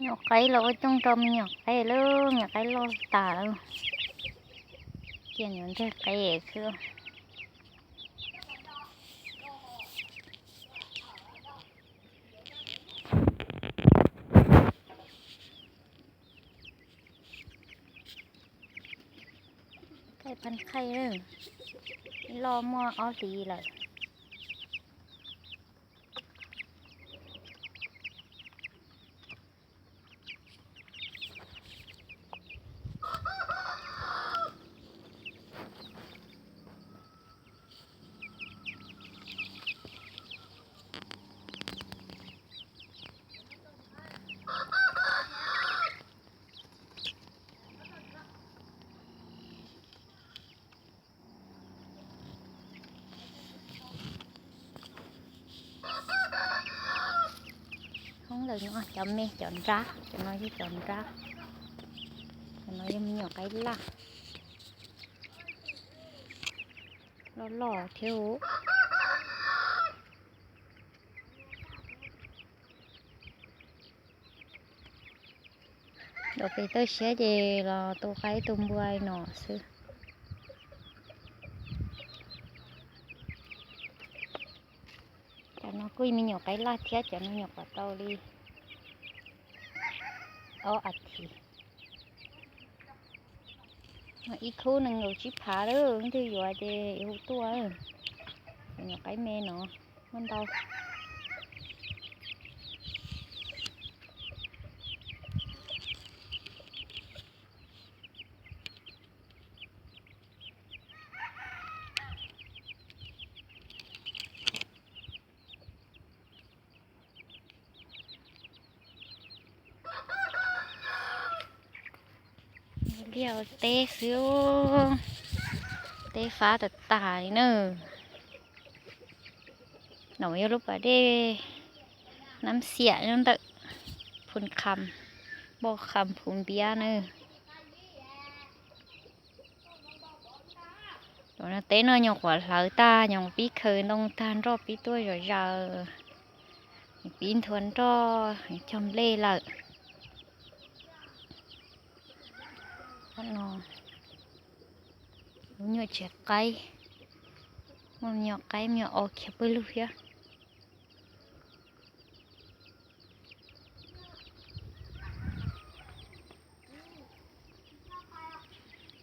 Nyuam qaib los ua coob rau me nyuam qaib lawm, me nyuam qaib loj tas lawm. Cia nyuam nteg qe xwb. Qaib pab qhaib loj muaj ob hlis lawm. Hoob ntawm no cov me cov nrab, cov no yog cov nrab, cov no yog me nyuam qaib laj, loj loj thiab. Los pem toj siab ces los tu qaib tu npua no xwb. Cov no kuj me nyuam qaib laj thiab, cov no nyuam qhuav tau li ob as thiv. Ib khub nees nkaum tsib phav lawm, leej twg yuav ces hu tuaj. Cov nyuam qaib me no muaj ntau. Liaj teb xwb, teb fab tas tas li na. No yog lub pas dej Nab Xiam nyob ntawm Phu Kham, Npoj Kham, Phu Npiab na. Cov no teb no nyuam qhuav hlawv tag, nyuam qhuav pib khaws ntoo tag nroj pib tuaj zom zaws, pib nthua nroj cog nplej lawm. Lub nyuam tsev qaib, muaj me nyuam qaib me nyuam os khiav pawg lug thiab.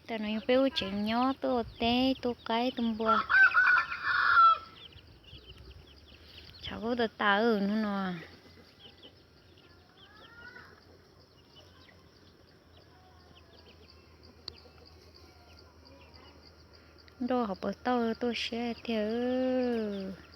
Tam no yog peb ua tsev nyob tuaj ua teb tu qaib tu npua. Tshav kub tas tas hnub no. Nroj hauv pas tauj tuaj siab tiag.